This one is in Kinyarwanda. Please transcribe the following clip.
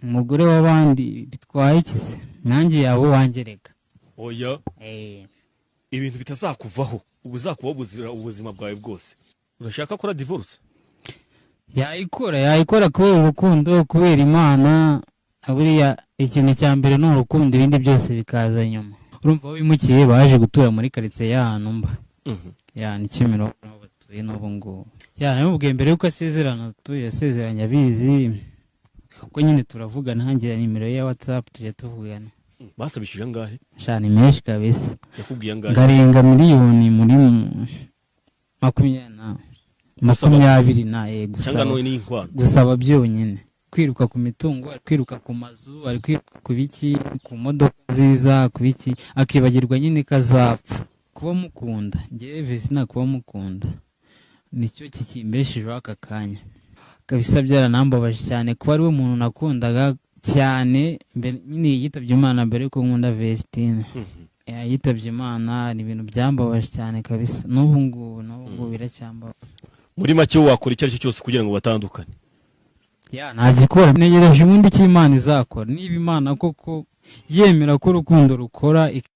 Umugore w'abandi bitwaye iki se? Nanjye yaba uwanjye reka. Oya. Eh. Ibintu bitazakuvaho, ubuzakubaho ubuzima bwawe bwose. Urashaka kora divorce? Yayikora, yayikora kubera urukundo, kubera Imana. Buriya ikintu cya mbere ni urukundo, ibindi byose bikaza nyuma. Urumva, aho bimukiye, baje gutura muri karitsiye y'ahantu mba, ya ni Kimironko, aho batuye n'ubu ngubu. Ya, namubwiye mbere yuko asezerana, tuye yasezeranye abizi, kuko nyine turavugana, hangira nimero ye ya WhatsApp, tujya tuvugana. Basabishije angahe? Sha, ni menshi kabisa. Yakubwiye angahe? Ngarenga miliyoni muri makumyabiri na makumyabiri na Cyangwa gusaba. None ni inkwano? Gusaba byonyine, kwiruka ku mitungo, ari kwiruka ku mazu, ari kwiruka ku biki, ku modoka nziza, ku biki, akibagirwa nyine ko azapfa. Kuba mukunda ngewe Vestina, kuba mukunda nicyo kikimbeshejeho aka kanya kabisa. Byaranambabaje cyane kuba ari we muntu nakundaga cyane mbere. Nyine yitabye Imana mbere yuko nkunda Vestine. Yitabye Imana, ni ibintu byambabaje cyane kabisa, n'ubu ngubu biracyambabaza. Muri make, wakora icyo ari cyo cyose kugira ngo batandukane? Ya, ntagikora. Ntegereje ubundi icyo Imana izakora, niba Imana koko yemera ko urukundo rukora.